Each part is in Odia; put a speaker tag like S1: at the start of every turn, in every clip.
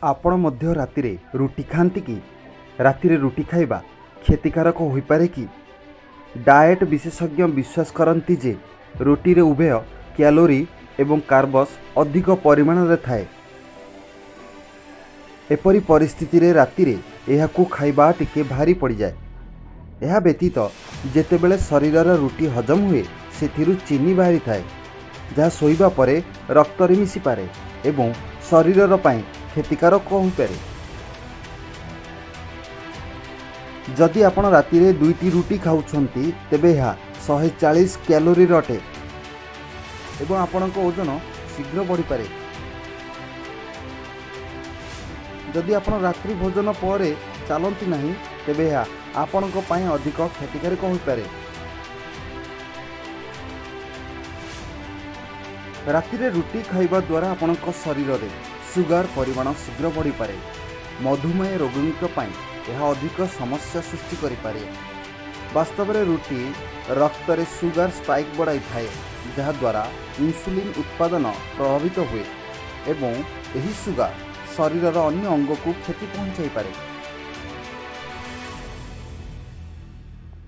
S1: ଆପଣ ମଧ୍ୟ ରାତିରେ ରୁଟି ଖାଆନ୍ତି କି? ରାତିରେ ରୁଟି ଖାଇବା କ୍ଷତିକାରକ ହୋଇପାରେ କି? ଡାଏଟ୍ ବିଶେଷଜ୍ଞ ବିଶ୍ୱାସ କରନ୍ତି ଯେ ରୁଟିରେ ଉଭୟ କ୍ୟାଲୋରି ଏବଂ କାର୍ବସ୍ ଅଧିକ ପରିମାଣରେ ଥାଏ। ଏପରି ପରିସ୍ଥିତିରେ ରାତିରେ ଏହାକୁ ଖାଇବା ଟିକେ ଭାରି ପଡ଼ିଯାଏ। ଏହା ବ୍ୟତୀତ ଯେତେବେଳେ ଶରୀରରେ ରୁଟି ହଜମ ହୁଏ, ସେଥିରୁ ଚିନି ବାହାରିଥାଏ, ଯାହା ଶୋଇବା ପରେ ରକ୍ତରେ ମିଶିପାରେ ଏବଂ ଶରୀରର ପାଇଁ କ୍ଷତିକାରକ ହୋଇପାରେ। ଯଦି ଆପଣ ରାତିରେ ଦୁଇଟି ରୁଟି ଖାଉଛନ୍ତି, ତେବେ ଏହା 140 କ୍ୟାଲୋରିର ଅଟେ ଏବଂ ଆପଣଙ୍କ ଓଜନ ଶୀଘ୍ର ବଢ଼ିପାରେ। ଯଦି ଆପଣ ରାତ୍ରି ଭୋଜନ ପରେ ଚାଲନ୍ତି ନାହିଁ, ତେବେ ଏହା ଆପଣଙ୍କ ପାଇଁ ଅଧିକ କ୍ଷତିକାରକ ହୋଇପାରେ। ରାତିରେ ରୁଟି ଖାଇବା ଦ୍ୱାରା ଆପଣଙ୍କ ଶରୀରରେ ସୁଗାର ପରିମାଣ ଶୀଘ୍ର ବଢ଼ିପାରେ। ମଧୁମେହ ରୋଗୀଙ୍କ ପାଇଁ ଏହା ଅଧିକ ସମସ୍ୟା ସୃଷ୍ଟି କରିପାରେ। ବାସ୍ତବରେ ରୁଟି ରକ୍ତରେ ସୁଗାର ସ୍ପାଇକ୍ ବଢ଼ାଇଥାଏ, ଯାହାଦ୍ୱାରା ଇନ୍ସୁଲିନ୍ ଉତ୍ପାଦନ ପ୍ରଭାବିତ ହୁଏ ଏବଂ ଏହି ସୁଗାର ଶରୀରର ଅନ୍ୟ ଅଙ୍ଗକୁ କ୍ଷତି ପହଞ୍ଚାଇପାରେ।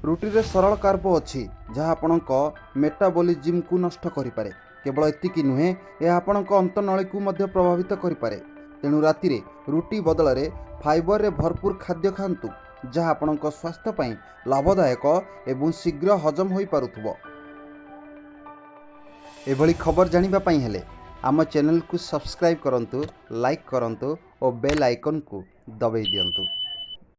S1: ରୁଟିରେ ସରଳ କାର୍ବ ଅଛି, ଯାହା ଆପଣଙ୍କ ମେଟାବୋଲିଜିମ୍କୁ ନଷ୍ଟ କରିପାରେ। କେବଳ ଏତିକି ନୁହେଁ, ଏହା ଆପଣଙ୍କ ଅନ୍ତନଳୀକୁ ମଧ୍ୟ ପ୍ରଭାବିତ କରିପାରେ। ତେଣୁ ରାତିରେ ରୁଟି ବଦଳରେ ଫାଇବରରେ ଭରପୁର ଖାଦ୍ୟ ଖାଆନ୍ତୁ, ଯାହା ଆପଣଙ୍କ ସ୍ୱାସ୍ଥ୍ୟ ପାଇଁ ଲାଭଦାୟକ ଏବଂ ଶୀଘ୍ର ହଜମ ହୋଇପାରୁଥିବ। ଏଭଳି ଖବର ଜାଣିବା ପାଇଁ ହେଲେ ଆମ ଚ୍ୟାନେଲକୁ ସବସ୍କ୍ରାଇବ୍ କରନ୍ତୁ, ଲାଇକ୍ କରନ୍ତୁ ଓ ବେଲ୍ ଆଇକନ୍କୁ ଦବାଇ ଦିଅନ୍ତୁ।